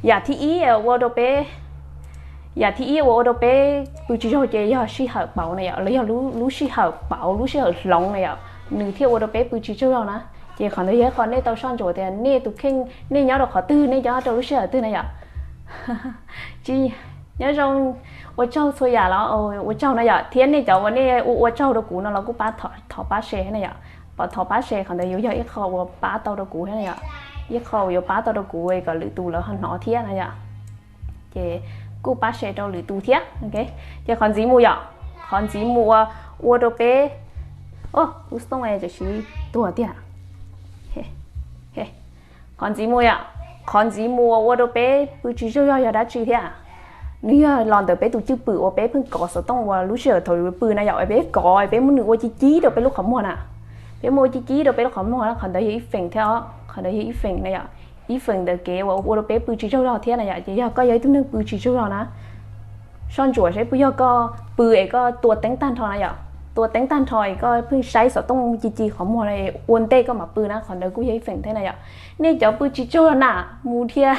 Yam thib ib ua rau peb, yam thib ib uas ua rau peb pw tsis tsaug ces yog sij hawm pauv na yom, los yog lub sij hawm pauv, lub sij hawm hloov na yom, nws thiaj ua rau peb pw tsis tsaug zog na. Ces qhov ntawd yog ib qho nej tau soj ntsuam tias nej tus kheej nej nyob rau qhov twg, nej nyob rau lub sij hawm twg na yom. Nyob zoo, ua tsaug txhua yam los ua tsaug na yom, thiab nej cov uas nej ua ua tsaug rau kuv no los kuj pab, thov pab share na yom. Pab thov pab share, qhov ntawd yuav yog ib qho uas pab tau rau kuv thiab na yom, ib qho uas yuav pab tau rau kuv kom lwm tus lawv ho hnov thiab na yom. Ces kuj pab share rau lwm tus thiab. Ces qhov ntxiv mus yom, qhov ntxiv mus uas ua rau peb, lub xov tooj tam sim tuag tiag. Qhov ntxiv mus yom, qhov ntxiv mus uas ua rau peb pw tsis tsaug zog yog dab tsi thiab? Nws yog los ntawm peb tus cwj pwm uas peb pheej kov xov tooj uas lub sij hawm thaum pw na yom, peb kov peb muab nws ua ci ci rau peb lub qhov muag na. Peb muab ua ci ci rau peb lub qhov muag na, qhov ntawd yog ib feem thiab os, qhov ntawd yog ib feem na yom. Ib feem ntawm kev uas ua rau peb pw tsis tsaug zog thiab na yom. Ces yog koj yog ib tug neeg pw tsis tsaug zog na, soj ntsuam seb puas yog koj pw es koj tua teeb tag nrho na yom, tua teeb tag nrho es koj pheej saib xov tooj ci ci qhov muag na, ua ntej koj mam pw na, qhov ntawd kuj yog ib feem thiab na yom. Nej cov pw tsis tsaug zog na, mus dhia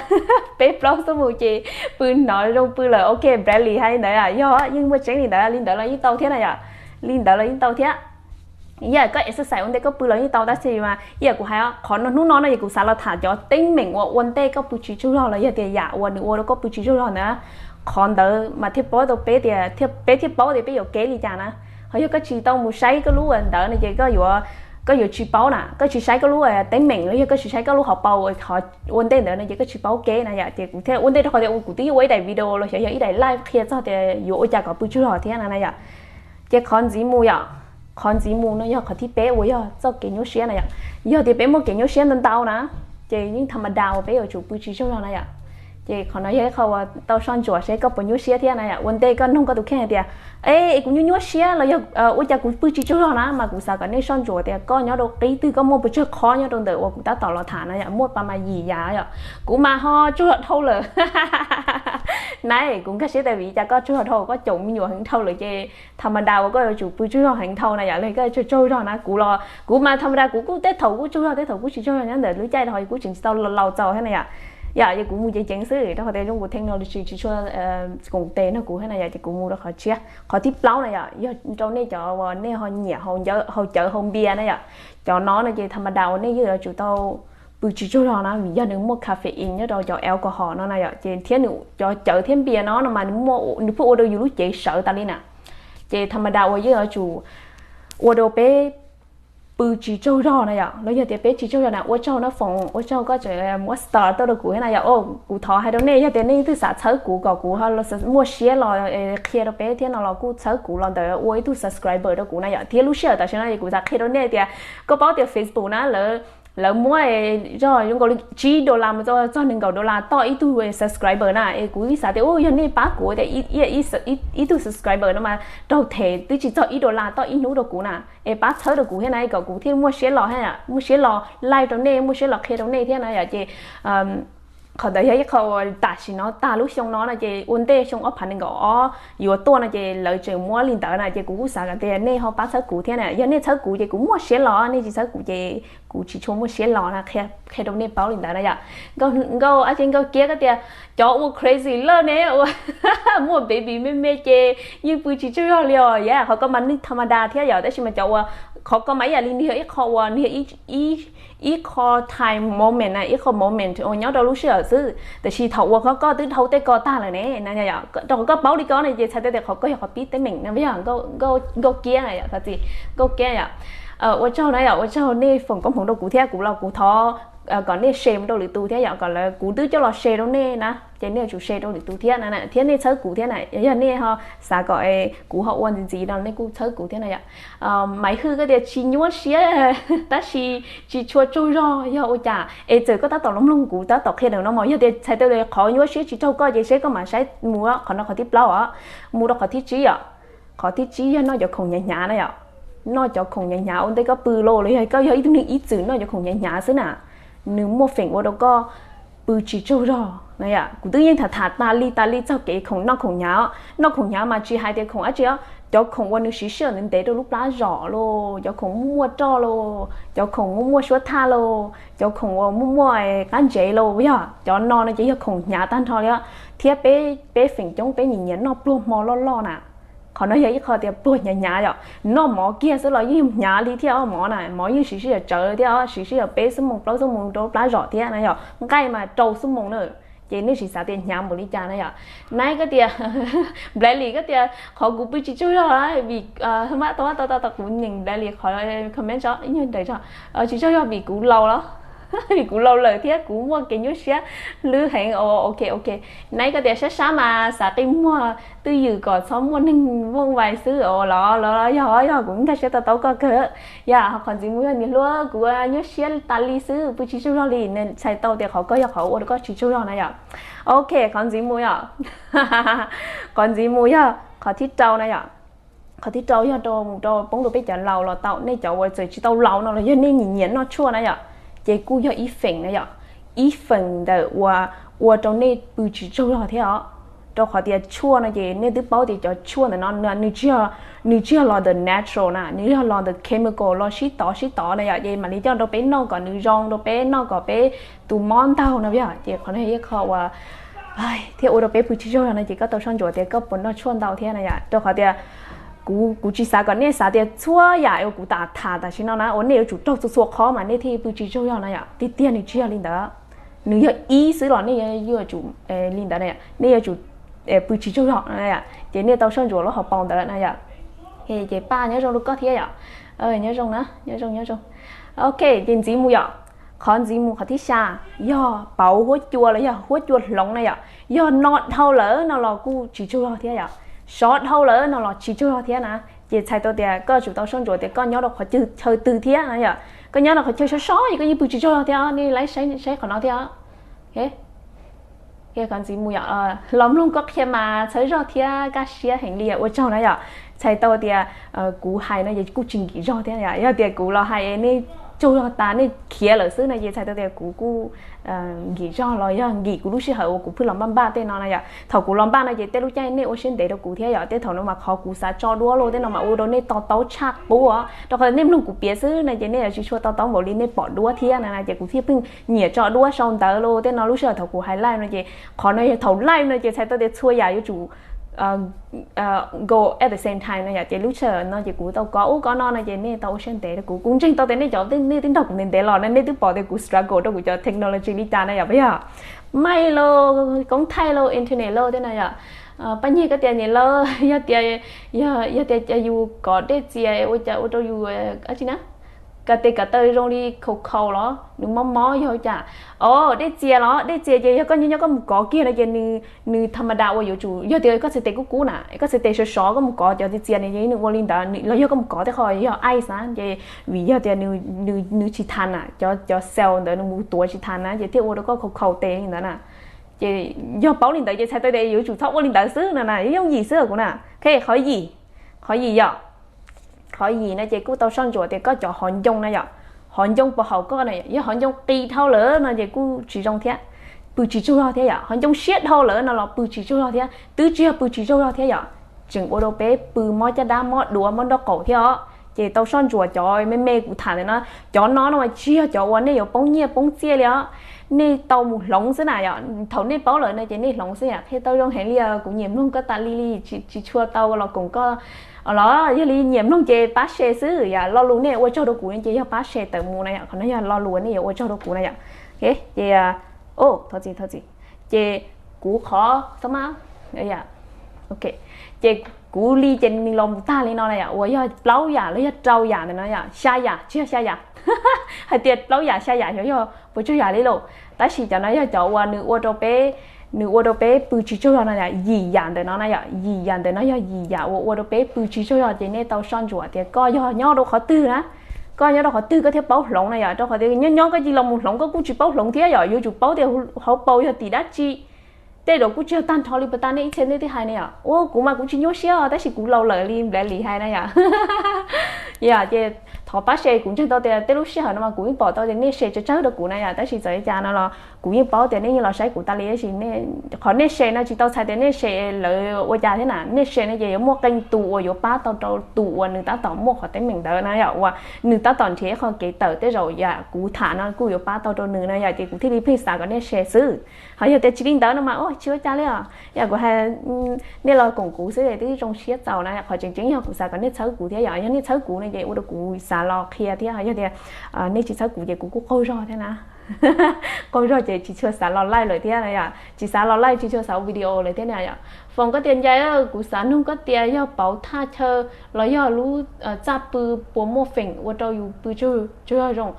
peb plaub xuab moos ces pw hnov zoo pw lawm, ok, Bradley hais li ntawd yog yeej muaj tseeb li ntawd, li ntawd los yeej tau thiab na yom, li ntawd los yeej tau thiab. Yam koj exercise ua ntej koj pw los yeej tau, tab sis mas ib yam kuv hais, qhov no hnub no no ces kuv xav los tham cov teeb meem uas ua ntej koj pw tsis tsaug zog los yog tias yam uas nws ua rau koj pw tsis tsaug zog ntawd, qhov ntawd mas thiaj paub tau peb tias, peb thiaj paub tias peb yuav kev li cas na. Ho yog koj tsis tau mus saib koj lub ntawd no ces koj yuav tsis paub na, koj tsis saib koj lub teeb meem los yog koj tsis saib koj lub hauv paus ua ntej ntawd no ces koj tsis paub kev na yom. Ces kuv thiaj ua ntej rau qhov tias kuv twb ua ib daim video los xyov yog ib daim live qhia txog tias yuav ua cas kom pw tsaug zog thiab na yom. Ces qhov ntxiv mus yom, qhov ntxiv mus no yog qhov thib peb uas yog txoj kev nyuaj siab na yom. Yog tias peb muaj kev nyuaj siab ntau ntau na, ces yeej tha ma da uas peb yuav tsum pw tsis tsaug zog na yom. Ces qhov no yog ib qho uas tau soj ntsuam seb koj puas nyuaj siab thiab na yom. Ua ntej koj nug koj tus kheej hais tias, e, kuv nyuaj nyuaj siab los yog ua cas kuv pw tsis tsaug zog na, mas kuv xav kom nej soj ntsuam tias koj nyob rau qib twg, koj muaj pes tsawg qhov nyob rau ntawm uas kuv tab tom los tham na yom, muaj pa mas yim yam yom. Kuv mas ho tsaug zog dhau lawm na, kuv nkag siab tias vim li cas koj tsaug zog dhau, koj caum me nyuam heev dhau lawm ces tha ma da uas koj yuav tsum pw tsaug zog heev dhau na yom, los koj tsaug tsaug zog na. Kuv los kuv mas tha ma da kuv kuj tej thaum kuj tsaug zog, tej thaum kuj tsis tsaug zog, nyob ntawm lub caij dhau kuj tsis tau laus txaus thiab na yom. Yom, ces kuv mus ceev ceev xwb rau qhov tias zoo kuv technology tsis tshua koom tes nrog kuv thiab na yom, ces kuv mus rau qhov tshiab. Qhov thib plaub na yom, yog rau nej cov uas nej ho nyiam haus cawv haus npias na yom, cov no no ces tha ma da uas nej yeej yuav tsum tau pw tsis tsaug zog na, vim yog nws muaj caffeine nyob rau cov alcohol no na yom, ces thiab nws cov cawv thiab npias no no mas nws pheej ua rau yus lub cev sawv tas li na. Ces tha ma da uas yeej yuav tsum ua rau peb pw tsis tsaug zog na yom, los yog tias peb tsis tsaug zog na, ua tsaug na Foom, ua tsaug koj tseem muab star tuaj rau kuv thiab na yom. Kuv thov hais rau nej, yog tias nej twb xav txhawb kuv kom kuv muaj siab los qhia rau peb thiab no los kuj txhawb kuv los ntawm ua ib tug subscriber rau kuv na yom. Thiab lub sij hawm tam sim no kuv xav qhia rau nej tias koj paub tias Facebook na lawv muab zoj zoo nkaus li tsib dollar mus txog nees nkaum dollar toj ib tug subscriber na, es kuv ib xav tias u yog nej pab kuv tias ib tug subscriber no mas raug them twb tsis txog ib dollar toj ib hnub rau kuv na, es pab txhawb rau kuv thiab na kom kuv thiaj muaj siab los, muaj siab los live rau nej, muaj siab los qhia rau nej thiab na yom. Ces qhov ntawd yog ib qho uas tam sim no tag lub xyoo no no ces ua ntej xyoo ob phav nees nkaum ob yuav tuaj no ces lawv tseem muab li ntawd na, ces kuv kuj xav kom tias nej ho pab txhawb kuv thiab na. Yog nej txhawb kuv ces kuv muaj siab los, nej tsis txhawb kuv ces kuv tsis tshua muaj siab los na, qhia rau nej paub li ntawd na yom. Nkauj, ab tsi Nkauj Kiab, koj tias cov ua crazy lawm ne, ua muaj baby me me ces yeej pw tsis tsaug zog li os. Yam qhov ko mas nws tha ma da thiab yom, tab sis mas cov uas, qhov ko mas ib yam li nws yog ib qho uas nws yog ib qho time moment na, ib qho moment uas nyob rau lub sij hawm xwb, tab sis thaum uas koj twb dhau tej ko tag lawm ne, rau qhov koj paub li ko no ces txhais tau tias qhov ko yog qhov pib teeb meem na, yog Nkauj Kiab na yom, thov txim, Nkauj Kiab yom. Ua tsaug na yom, ua tsaug nej foom koob hmoov rau kuv thiab, kuv los kuv thov kom nej share mus rau lwm tus thiab yom, kom lawv, kuv twb coj los share rau nej na, ces nej yuav tsum share rau lwm tus thiab na, thiab nej txhawb kuv thiab na. Yog nej ho xav kom kuv ho ua ntxiv ntxiv no nej kuj txhawb kuv thiab na yom. Maiv Hwj, koj tias tsis nyuaj siab tab sis tsis tshua tsaug zog yog ua cas? Es txawm koj tab tom los mloog kuv tab tom qhia ntawm no mas yog tias txhais tau tias qhov nyuaj siab tsis raug koj ces seb koj mam saib mus qhov no, qhov thib plaub os, mus rau qhov thib tsib yom. Qhov thib tsib yog noj cov khoom hnyav hnyav na yom. Noj cov khoom hnyav hnyav ua ntej koj pw los, los yog koj yog ib tug neeg ib txwm noj cov khoom hnyav hnyav xwb na, nws muaj feem ua rau koj pw tsis tsaug zog. Kuv twb yeej tham tham tas li tas li txog kev khoom noj khoom hnyav. Noj khoom hnyav mas tsis hais tias khoom dab tsi os, cov khoom uas nws siv sij hawm ntev ntev rau lub plab zom los, cov khoom muaj muaj roj los, cov khoom muaj muaj suab thaj los, cov khoom uas muaj muaj qab ntsev los, yog cov no no ces yog khoom hnyav tag nrho li os. Thiab peb, peb feem coob peb nyiam nyiam noj pluag hmo loj loj na. Qhov no yog ib qho tias pluag hnyav hnyav yom. Noj mov kiag xwb los yeej hnyav li thiab os, mov na, mov yeej siv sij hawm tsawv thiab os, siv sij hawm peb xuab moos plaub xuab moos rau plab zom thiab na yom, nqaij mas rau xuab moos na. Ces nej tsis xav tias hnyav npaum li cas na yom. Nai koj tias, Nplav Lis koj tias qhov kuv pw tsis tsaug zog vim, tau tau tau kuv nyeem Nplav Lis qhov comment tso ib nyuag nrawm tso, tsis tsaug zog vim kuv laus los, vim kuv laus lawm thiab kuv muaj kev nyuaj siab hlwb heev. Ok ok. Nai koj tias sab sab mas xav qi muag twj ywm kom txhob muaj neeg vooj vais xwb os los, los yog, yog kuv nkag siab tau tau koj kawg. Yog qhov ntxiv mus yog niam hluas kuv nyuaj siab tas li xwb, pw tsis tsaug zog li, nws txhais tau tias qhov koj yog qhov ua rau koj tsis tsaug zog na yom. Ok, qhov ntxiv mus yom. Qhov ntxiv mus yog qhov thib rau na yom. Qhov thib rau yog rau mus rau poob rau peb cov laus los tau, nej cov uas txawm tsis tau laus no los yog nej nyiam nyiam noj tshuaj na yom, ces kuj yog ib feem na yom, ib feem ntawm uas ua rau nej pw tsis tsaug zog thiab os. Rau qhov tias tshuaj no ces nej twb paub tias cov tshuaj ntawm no nws tsis, nws tsis yog los ntawm natural na, nws yog los ntawm chemical los sib tov sib tov na yom, ces mam li coj rau peb noj kom nws zoo, rau peb noj kom peb tus mob ntaug no yom. Ces qhov no yog ib qho uas thiab ua rau peb pw tsis tsaug zog no ces koj tau soj ntsuam tias koj puas noj tshuaj ntau thiab na yom. Rau qhov tias kuv, kuv tsis xav kom nej xav tias txhua yam uas kuv tham tham tam sim no na uas nej yuav tsum raug txhua txhua qhov mas nej thiaj pw tsis tsaug zog na yom. Tiag tiag nws tsis yog li ntawd. Nws yog ib xwb los nej yuav tsum li ntawd na, nej yuav tsum pw tsis tsaug zog na. Ces nej tau soj ntsuam lub hauv paus ntawd na yom. Ces Paj nyob zoo rau koj thiab yom. Nyob zoo na, nyob zoo nyob zoo. Ok, ces ntxiv mus yom. Qhov ntxiv mus qhov thib xya yog pauv huab cua los yog huab cua hloov na yom. Yog no dhau lawm no los kuj tsis tsaug zog thiab yom. Sov dhau lawm no los tsis tsaug zog thiab na. Ces txhais tau tias koj tsum tau soj ntsuam tias koj nyob rau qhov chaw twg thiab na yom. Koj nyob rau qhov chaw sov sov es koj yeej pw tsis tsaug zog thiab, nej laib saib qhov no thiab. Qhov ntxiv mus yom, los mloog koj qhia mas txhawb zog thiab kaj siab heev li, ua tsaug na yom. Txhais tau tias kuv hais no ces kuj tsis nkim zog thiab yom. Yog tias kuv los hais nej tsaug zog tas nej khiav lawm xwb no ces txhais tau tias kuv kuj nkim zog los yog nkim kuv lub sij hawm uas kuv pheej los npaj npaj tej no na yom. Thaum kuv los npaj no ces tej lub caij nej ua siab ntev rau kuv thiab yom. Tej thaum no mas qhov kuv xav tso duab los tej no mas ua rau nej to taub tshaj qub os. Rau qhov nej mloog kuv piav xwb no ces nej yuav tsis tshua to taub npaum li nej pom duab thiab na, ces kuv thiaj pheej nyiam tso duab sau ntawv los tej no. Lub sij hawm thaum kuv hais live no ces qhov no yog thaum live no ces txhais tau tias txhua yam yuav tsum go at the same time na yom. Ces lub sij hawm no ces kuv tau kov ub kov no no ces nej tau ua siab ntev rau kuv. Kuv ntseeg tau tias nej cov nej twb nrog kuv ntev ntev los na nej twb pom tias kuv struggle rau kuv cov technology li cas na yom, puas yog? Maij los, koob thaij los, internet los tej no yom. Paj Nyiag koj tias niam laus, yog tias, yog tias yus kov dej txias ua cas ua rau yus dab tsi na, kav tes kav taw zoo li khaus khaus los nws mob mob yog cas? Os, dej txias los, dej txias ces yog koj nyob nyob koj mus kov kiag no ces nws, nws tham ma da uas yuav tsum, yog tias koj txhais tes kub kub na, koj txhais tes sov sov koj mus kov cov txias txias no ces nws ua li ntawd, los yog koj mus kov tej qho yog ice na ces vim yog tias nws tsis tham na, cov cell ntawd nws mus tuav tsis tham na ces thiaj ua rau koj khaus khaus tes li ntawd na. Ces yog paub li ntawd ces txhais tau tias yuav tsum txhob ua li ntawd xwb no na, yooj yim xwb kuv na. Ok, qhov yim, qhov yim yom. Qhov yim no ces kuj tau soj ntsuam tias koj cov hauv ncoo na yom, hauv ncoo puas haum koj na, yog hauv ncoo qis dhau lawm no ces kuj tsis zoo thiab, pw tsis tsaug zog thiab yom. Hauv ncoo siab dhau lawm no los pw tsis tsaug zog thiab, twb tsis yog pw tsis tsaug zog thiab yom, tseem ua rau peb pw mob caj dab mob duav mob nraub qaum thiab os. Ces tau soj ntsuam cov me me kuv tham ntawm no, cov no no mas tsis yog cov uas nej yuav poob nyiaj poob txiaj li os, nej tau mus hloov xwb na yom. Thaum nej paub lawm no ces nej hloov xwb yom. Qhia tau zoo heev li os, kuv nyiam mloog koj tas li li, tsis tshua tau los koom koj los yog li nyiam mloog ces pab share xwb yom. Lo lus nej ua tsaug rau kuv ces yog pab share tawm mus na yom, qhov no yog lo lus nej yuav ua tsaug rau kuv na yom. Ces, thov txim thov txim, ces kuv qhov xab mab, ces kuv li ces nws los mus tag li no na yom, uas yog plaub yam los yog rau yam ntawm no yom, xya yam tsis yog xya yam, hais tias plaub yam xya yam xyov yog puas tsawg yam li lauj. Tab sis cov no yog cov uas nws ua rau peb, nws ua rau peb pw tsis tsaug zog no yom, yim yam ntawm no na yom, yim yam ntawm no yog yim yam uas ua rau peb pw tsis tsaug zog. Ces nej tau soj ntsuam tias koj yog nyob rau qhov twg na, koj nyob rau qhov twg koj thiaj paub hloov na yom. Rau qhov tias nyob nyob koj cia li los mus hloov koj kuj tsis paub hloov thiab yom, yuav tsum paub tias hauv paus yog tim dab tsi. Tej zaum kuj tsis yog tag nrho li puas tas nej ib txhia nej twb hais na yom. Ua kuv mas kuv tsis nyuaj siab os, tab sis kuv laus lawm li Nplav Lis hais na yom. Yom, ces thov pab share, kuv ntseeg tau tias tej lub sij hawm no mas kuv yeej pom tau tias nej share tsawg tsawg rau kuv na yom, tab sis txawm li cas no los Kuv yeej paub tias nej yeej los saib kuv tas li, tab sis qhov nej share no tsis tau txhais tias nej share lawv ua cas thiab na. Nej share no ces yuav muaj qee tus uas yuav pab tau rau tus uas nws tab tom muaj qhov teeb meem ntawd na yom, uas nws tab tom nrhiav ib qho kev tawm, tej zaum yam kuv tham no kuj yuav pab tau rau nws na yom, ces kuv thiaj li pheej xav kom nej share xwb. Ho yog tias tsis li ntawd no mas tsis ua cas li os. Yam kuv hais, nej los koom kuv xwb es twb zoo siab txaus na. Qhov tseem ceeb yog kuv xav kom nej txhawb kuv thiab yom. Yog nej txhawb kuv no ces ua rau kuv xav los qhia thiab. Yog tias nej tsis txhawb kuv ces kuv kuj qaug zog thiab na. Qaug zog ces tsis tshua xav los live lawm thiab na yom, tsis xav los live, tsis tshua xav ua video lawm thiab na yom. Foom, koj tias Ncais, kuv xav nug koj tias yog pauv thaj chaw los yog lub txaj pw puas muaj feem ua rau yus pw tsaug zog zoo?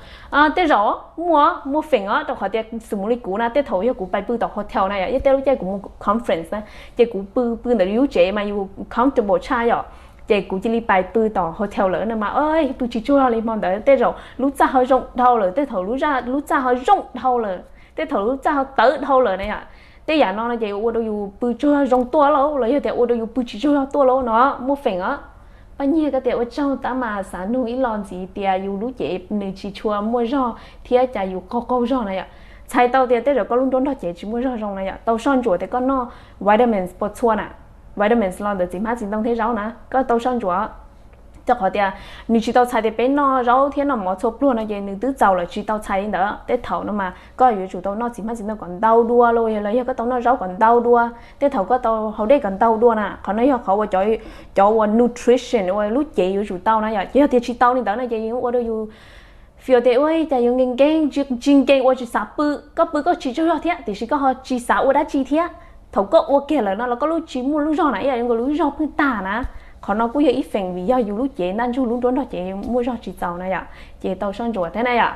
Tej zaum muaj, muaj feem os, rau qhov tias xws mus li kuv na, tej thaum yog kuv pais pw tom hotel na yom, yog tej lub caij kuv mus conference na, ces kuv pw pw ntawm yus lub tsev mas yus comfortable tshaj yom, ces kuv cia li pais pw tom hotel lawm no mas pw tsis tsaug zog li hmo ntawd. Tej zaum lub txaj ho zoo dhau lawm, tej thaum lub txaj ho zoo dhau lawm, tej thaum lub txaj ho tawv dhau lawm na yom. Tej yam no no ces ua rau yus pw tsaug zog zoo tuaj lauj, los yog tias ua rau yus pw tsis tsaug zog tuaj lauj no, muaj feem os. Paj Nyiag, koj tias ua tsaug tab mas xav nug ib lo ntxiv tias yus lub cev nws tsis tshua muaj zog thiab cas yus qaug qaug zog na yom. Txhais tau tias tej zaum koj lub nruab nrog cev tsis muaj zog zoo na yom. Tau soj ntsuam tias koj noj vitamins puas txhua na, vitamins los ntawm txiv hmab txiv ntoo thiab zaub na, koj tau soj ntsuam. Rau qhov tias nws tsis tau txhais tias peb noj zaub thiab noj mov txhua pluag no ces nws twb txaus lawm, tsis tau txhais li ntawd. Tej thaum no mas koj yuav tsum tau noj txiv hmab txiv ntoo kom ntau dua los yog koj tau noj zaub kom ntau dua, tej thaum koj tau haus dej kom ntau dua na. Qhov no yog qhov uas cov uas nutrition uas lub cev yuav tsum tau na yom. Ces yog tias tsis tau li ntawd no ces yuav ua rau yus feel tias ua cas yuav nkees nkees, tsis nkees uas tsis xav pw, koj pw koj tsis tsaug zog thiab tiam sis koj ho tsis xav ua dab tsi thiab. Thaum koj ua kiag lawm no los koj lub tsis muaj lub zog na, ib yam li nkaus lub zog pheej tag na. Qhov no kuj yog ib feem vim yog yus lub cev ntaj ntsug lub nruab nrog cev muaj zog tsis txaus na yom. Ces tau soj ntsuam thiab na yom.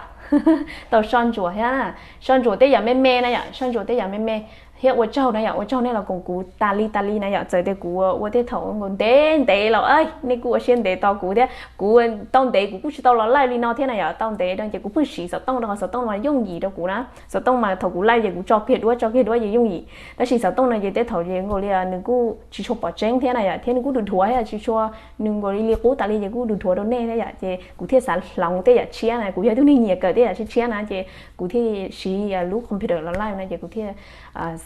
Tau soj ntsuam thiab na. Soj ntsuam tej yam me me na yom, soj ntsuam tej yam me me thiab ua tsaug na yom, ua tsaug nej los koom kuv tas li tas li na yom. Txawm tias kuv ua tej thaum ntev ntev los nej kuj ua siab ntev tos kuv thiab. Kuv tau ntev kuv kuj tsis tau los live li no thiab na yom, tau ntev no ces kuv pheej siv xov tooj rau qhov xov tooj mas yooj yim rau kuv na. Xov tooj mas thaum kuv live ces kuv tso kiag duab tso kiag duab ces yooj yim, tab sis xov tooj no ces tej thaum ces nkaus li nws kuj tsis tshua pom tseeb thiab na yom, thiab nws kuj dhuav dhuav thiab tsis tshua, nws nkaus li li qub tas li ces kuj dhuav dhuav rau nej thiab yom, ces kuv thiaj xav hloov tej yam tshiab na, kuv yog ib tug neeg nyiam kawm tej yam tshiab tshiab na ces kuv thiaj siv lub computer los live no ces kuv thiaj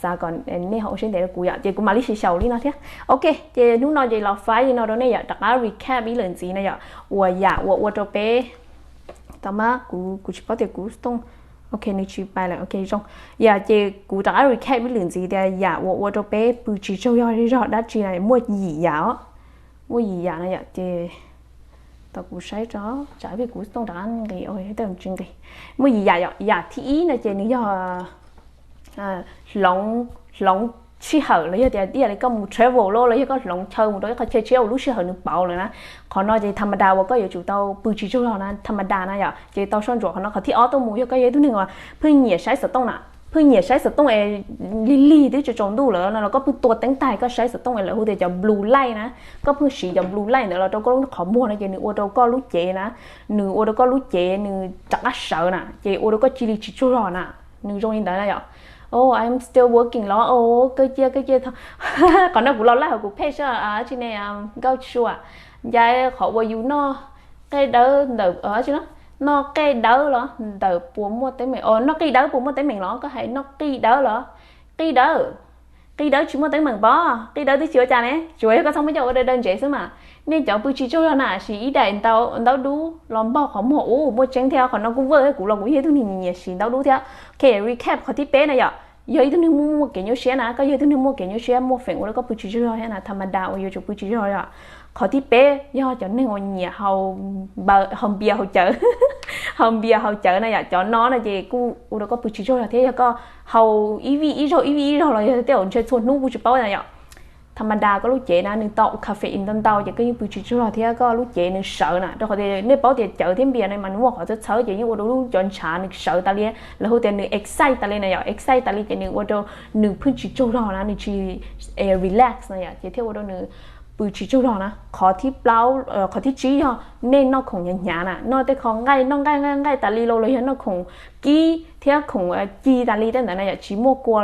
xav kom nej ho ua siab ntev rau kuv yom, ces kuv mam li siv xyaum li no thiab. Ok, ces hnub no ces los faib li no rau nej yom, rov qab recap ib lwm ntxiv na yom, uas yam uas ua rau peb, tau mas kuv kuv tsis paub tias kuv xov tooj, ok nws tsis pais lawm, ok zoo. Yam ces kuv rov qab recap ib lwm ntxiv tias yam uas ua rau peb pw tsis tsaug zog zog dab tsi na, muaj yim yam os, muaj yim yam na yom, ces tau kuv saib tso, tsam ib pliag kuv xov tooj rov qab nqis, tej tsis nqis. Muaj yim yam yom, yam thib ib no ces nws yog hloov, hloov sij hawm los yog tias ib yam li koj mus travel los los yog koj hloov chaw mus rau ib qhov chaw tshiab uas lub sij hawm nws pauv lawm na. Qhov no ces tha ma da uas koj yuav tsum tau pw tsis tsaug zog na, tha ma da na yom, ces tau soj ntsuam qhov no. Qhov thib ob tuaj mus yog koj yog ib tug neeg uas pheej nyiam saib xov tooj na, pheej nyiam saib xov tooj es lig lig twb tsaus ntuj lawm no los koj pheej tua teeb tag koj saib xov tooj es lawv hu tias cov blue light na, koj pheej siv cov blue light ntawd los rau koj lub qhov muag no ces nws ua rau koj lub cev na, nws ua rau koj lub cev nws rov qab sawv na ces ua rau koj cia li tsis tsaug zog na. Nws zoo li ntawd na yom. Oh, I'm still working los, oh, kawg cia kawg cia. Qhov no kuv los live hauv kuv page tsi ne, nkauj sua. Ncais, qhov uas yus noj qej dawb ntawm, noj qej dawb los ntawm puas muaj teeb meem, noj qij dawb puas muaj teeb meem los, koj hais noj qij dawb los? Qij dawb, qij dawb tsis muaj teeb meem pob, qij dawb twb tsis ua cas ne, tsuas yog koj txhob muab coj ua daw daw ntsev xwb mas. Nej cov pw tsis tsaug zog na, siv ib daim ntaub dub los npog qhov muag ub, muaj tseeb thiab, qhov no kuj vwj, kuv los kuv yog ib tug neeg nyiam siv ntaub dub thiab. Ok, recap qhov thib peb na yom, yog ib tug neeg muaj muaj kev nyuaj siab na, koj yog ib tug neeg muaj kev nyuaj siab muaj feem ua rau koj pw tsis tsaug zog thiab na, tha ma da uas yuav tsum pw tsis tsaug zog yom. Qhov thib peb yog cov neeg uas nyiam haus npias haus cawv, haus npias haus cawv na yom, cov no no ces kuj ua rau koj pw tsis tsaug zog thiab. Yog koj haus ib vij ib zaug ib vij ib zaug los yog tej zaum ntshe txhua hnub kuj tsis paub na yom. Tha ma da koj lub cev na nws tau caffeine ntau ntau ces koj yeej pw tsis tsaug zog thiab koj lub cev nws sawv na, rau qhov tias nej paub tias cawv thiab npias no mas nws muaj qhov txhawb txhawb ces yeej ua rau lub cov ntshav nws sawv tas li, lawv hu tias nws excite tas li na yom, excite tas li ces nws ua rau nws pheej tsis tsaug zog na, nws tsis relax na yom, ces thiaj ua rau nws pw tsis tsaug zog na. Qhov thib plaub, qhov thib tsib yog nej noj khoom hnyav hnyav na, noj tej qho nqaij, noj nqaij nqaij nqaij tas li los los yog noj khoom kib thiab khoom ci tas li tej ntawd na yom, tsis muaj kua,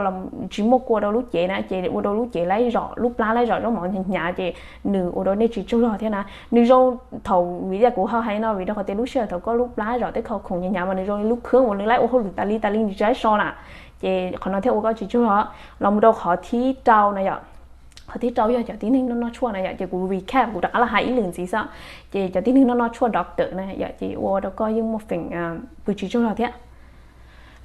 tsis muaj kua rau lub cev na ces ua rau lub cev laib zom, lub plab laib zom, zaub mov hnyav hnyav ces nws ua rau nej tsis tsaug zog thiab na. Nws zoo, thaum vim tias kuv ho hais no vim rau qhov tias lub sij hawm thaum koj lub plab zom tej qho khoom hnyav hnyav mas nws zoo li lub khwb uas nws laib ua hauj lwm tas li tas li nws tsis laib so na. Ces qhov no thiaj ua koj tsis tsaug zog. Los mus rau qhov thib rau na yom. Qhov thib rau yog cov tib neeg noj noj tshuaj na yom, ces kuv recap, kuv rov qab los hais ib lwm ntxiv xwb. Ces cov tib neeg noj noj tshuaj doctor na yom, ces ua rau koj yeej muaj feem pw tsis tsaug zog thiab.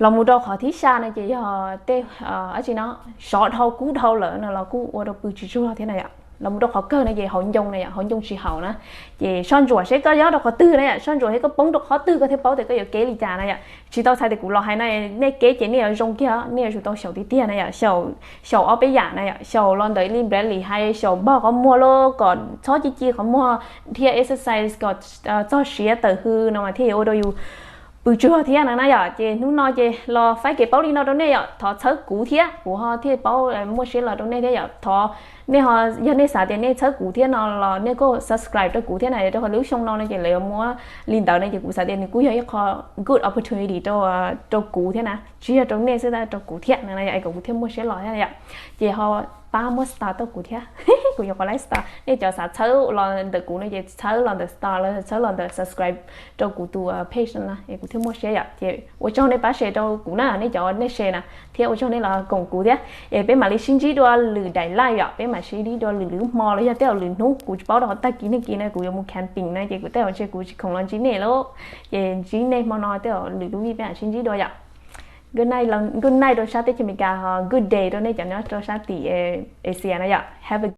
Los mus rau qhov thib xya na ces yog tej, dab tsi no, sov dhau kub dhau lawm no los kuj ua rau pw tsis tsaug zog thiab na yom. Los mus rau qhov kawg na ces hauv ncoo na yom, hauv ncoo tsis haum na. Ces soj ntsuam seb koj nyob rau qhov twg na yom, soj ntsuam seb koj poob rau qhov twg koj thiaj paub tias koj yuav kev li cas na yom. Tsis tau txhais tias kuv los hais no nej kev ces nej yuav zoo kiag, nej yuav tsum tau xyaum tiag tiag na yom, xyaum, xyaum ob peb yam na yom, xyaum los ntawm li Bradley hais, xyaum npog qhov muag los kom txhob ci ci qhov muag, thiab exercise kom txog siav tawm hws no mas thiaj yuav ua rau yus pw tsaug zog thiab no na yom. Ces hnub no ces los faib kev paub li no rau nej yom, thov txhawb kuv thiab kuv ho thiaj paub muaj siab los rau nej thiab yom. Thov nej ho, yog nej xav tias nej txhawb kuv thiab no los nej kuj subscribe rau kuv thiab na, rau qhov lub xyoo no no ces lawv yuav muab li ntawd no ces kuv xav tias nws kuj yog ib qho good opportunity rau, rau kuv thiab na, tsis yog rau nej xwb tab rau kuv thiab no na yom, es kom kuv thiaj muaj siab los thiab yom. Ces ho pab muab star tuaj kuv thiab, kuv yuav qhov like star, nej cov xav txhawb los ntawm kuv no ces txhawb los ntawm star los txhawb los ntawm subscribe rau kuv tus page no na es kuv thiaj muaj siab yom. Ces ua tsaug nej pab share rau kuv na, nej cov nej share na, thiab ua tsaug nej los koom kuv thiab. Es peb mam li sib ntsib dua lwm daim live yom, peb mam sib ntsib dua lwm lub hmo los yog tej zaum lwm hnub, kuv tsis paub rau qhov tag kis nej kis no kuv yuav mus camping na ces kuv tej zaum ntshe kuv tsis khoom los ntsib nej lawm. Ces ntsib nej hmo no tej zaum lwm lub vij peb mam sib ntsib dua yom. Good night, good night rau sab teb chaws Amelikas ho good day rau nej cov nyob rau sab tim Asia na yom. Have a